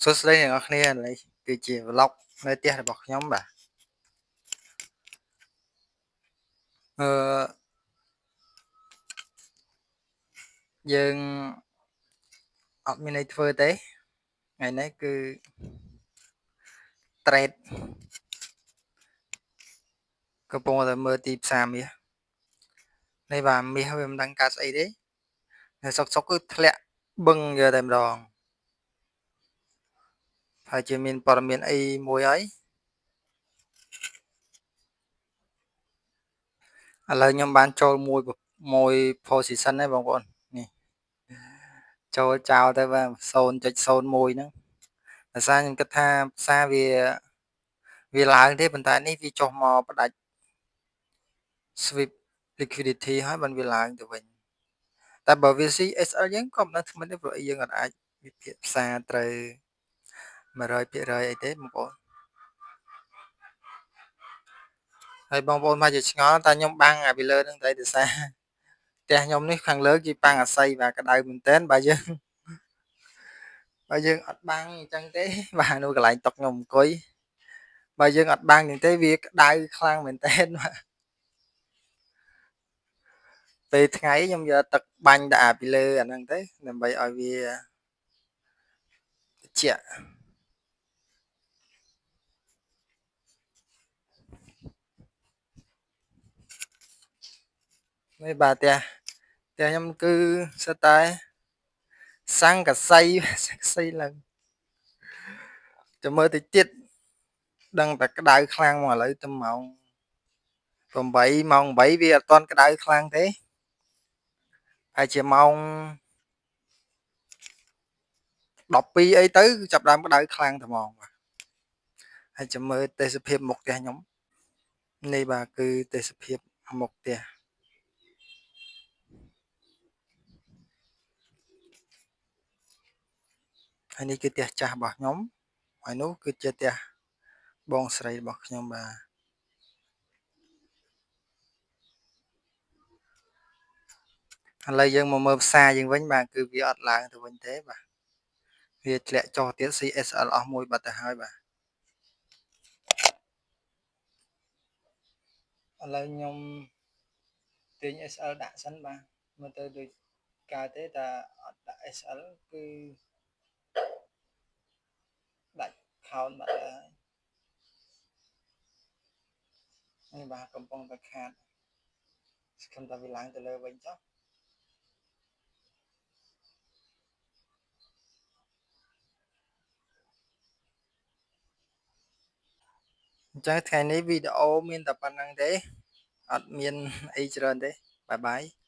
សួស្តីអ្នកនរគ្នានេះគឺជា vlog នៅផ្ទះរបស់ខ្ញុំបាទអឺយើងអត់មានអីធ្វើទេថ្ងៃនេះគឺ trade កំពុងតែមើលទីផ្សារមាសនេះបាទមាសវាមិនដឹងកើតស្អីទេនៅសុកសុកគឺធ្លាក់បឹងយកតែម្ដងហើយជាមានព័ត៌មានអីមួយហើយឥឡូវខ្ញុំបានចូលមួយមួយ position ហើយបងប្អូននេះចូលចោលទៅបាទ0.01ហ្នឹងដោយសារខ្ញុំគិតថាផ្សារវាឡើងទេប៉ុន្តែនេះវាចុះមកផ្ដាច់ sweep liquidity ហើយបានវាឡើងទៅវិញតែបើវាស៊ី SL យើងក៏មិនដឹងធ្វើម៉េចទេព្រោះអីយើងអត់អាចវិភាគផ្សារត្រូវ100%អីទេបងប្អូនហើយបងប្អូនមកជាឆ្ងល់តែខ្ញុំបាំងអាពីលើនឹងតែដោយសារផ្ទះខ្ញុំនេះខាងលើគេបាំងអាស័យបាទក្តៅមែនតើបើយើងអត់បាំងអញ្ចឹងទេបាទនោះកន្លែងតុកខ្ញុំអង្គុយបើយើងអត់បាំងអញ្ចឹងទេវាក្តៅខ្លាំងមែនតើបាទពេលថ្ងៃខ្ញុំយកទឹកបាញ់ដាក់អាពីលើអាហ្នឹងទៅដើម្បីឲ្យវាត្រជាក់នេះបាទផ្ទះខ្ញុំគឺសិតតែសង្កសីសង្កសីឡើងចាំមើលតិចទៀតដឹងតែក្តៅខ្លាំងមកឥឡូវទៅម៉ោង8ម៉ោង8វាអត់ទាន់ក្តៅខ្លាំងទេហើយជាម៉ោង12អីទៅចាប់ដើមក្តៅខ្លាំងតែហ្មងបាទហើយចាំមើលទេសភាពមុខផ្ទះខ្ញុំនេះបាទគឺទេសភាពមុខផ្ទះហើយនេះគឺផ្ទះចាស់របស់ខ្ញុំហើយនោះគឺជាផ្ទះបងស្រីរបស់ខ្ញុំបាទឥឡូវយើងមកមើលផ្សារយើងវិញបាទគឺវាអត់ឡើងទៅវិញទេបាទវាធ្លាក់ចុះទៀត CSL អស់មួយបាត់ទៅហើយបាទឥឡូវខ្ញុំទាញ SL ដាក់សិនបាទមើលទៅដូចកើតទេតែអត់ដាក់ SL គឺដាច់ខោនបាត់ហើយនេះបាទកំពុងតែខាតសង្ឃឹមថាវាឡើងទៅលើវិញចុះអញ្ចឹងថ្ងៃនេះវីដេអូមានតែប៉ុណ្្នឹងទេអត់មានអីច្រើនទេបាយបាយ។